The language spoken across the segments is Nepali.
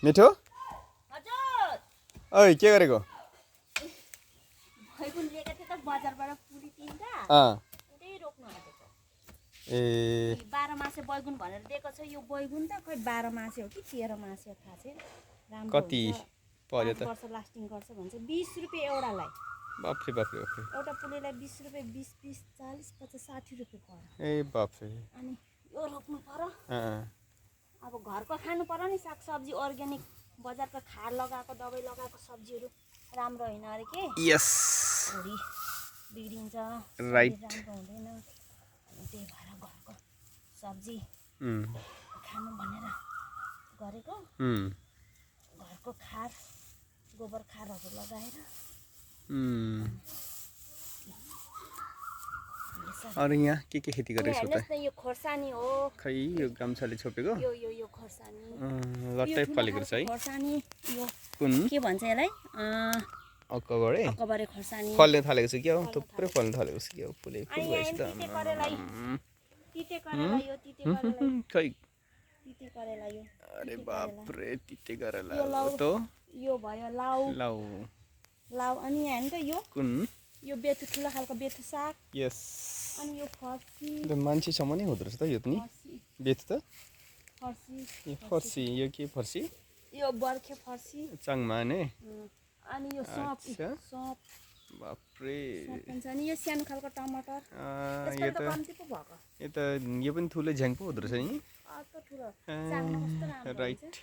मिठो हजुर ओइ के गरेको बैगुन लिएका थिए त बजारबाट पुरी तिनटा अँ त्यही रोप्नु आँटेको ए 12 मासे बैगुन भनेर दिएको छ यो बैगुन त खै 12 मासे हो कि 13 मासे हो थाहा छैन राम्रो कति हुन्छ पर्यो 5 त वर्ष लास्टिङ गर्छ भन्छ 20 रुपैयाँ एउटालाई बाफ्रे बाफ्रे बाफ्रे एउटा पुलीलाई 20 रुपैयाँ 20 20 40 50 60 रुपैयाँ पर्यो ए बाफ्रे अनि यो रोप्नु पर्यो अँ अब घरको खानु पर्यो नि सागसब्जी अर्ग्यानिक बजारको खार लगाएको दबाई लगाएको सब्जीहरू राम्रो होइन अरे के यस भुँडी बिग्रिन्छ राइट राम्रो हुँदैन अनि त्यही भएर घरको सब्जी उम् खानु भनेर गरेको उम् घरको खार गोबर खारहरू लगाएर उम् अरू यहाँ के खेती गरेको छ त हेर्नुहोस् न यो खोर्सानी हो खै यो गामछाले छोपेको यो खोर्सानी लट्टै फलेको रहेछ है खोर्सानी यो कुन के भन्छ यसलाई अक्कबरे अकबरे खोर्सानी फल्ने थालेको छ क्या हो थुप्रै फल्न थालेको छ क्या हो फुले फुल अनि भएछ यहाँ त तिते करेला तिते करेला यो तिते करेला खै तिते करेला यो अरे बाप रे तिते गरेला यो लाउ त यो भयो लाउ लाउ लाउ अनि यहाँ हेर्नु त कुन यो बेथु ठुलो खालको बेथु साग यस अनि यो फर्सी त मान्छेसम्म नै हुँदो रहेछ त यो पनि बेथ त फर्सी यो फर्सी यो के फर्सी यो बर्खे फर्सी चाङमा ने अनि यो सप सप बाफ्रे सप पनि छ अनि यो सानो खालको टमाटर यो त कम्ती पो भएको यो पनि ठुलो झ्याङ पो हुँदो रहेछ नि अर्को ठुलो चाख्न कस्तो राम्रो राइट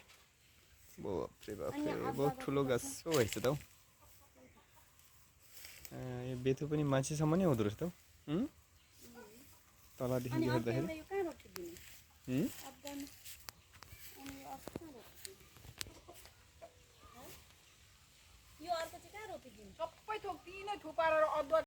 बाफ्रे बाफ्रे बहुत ठुलो गाछ पो भएछ त हौ यो बेथु पनि मान्छेसम्म नै हुँदो रहेछ त हौ तलदेखि हेर्दाखेरि यो कहाँ रोपिदिने अफगान अनि यो अर्को कहाँ रोपिदिने यो अर्को चाहिँ कहाँ रोपिदिने सबै थोक ती नै थुपारेर अदुवा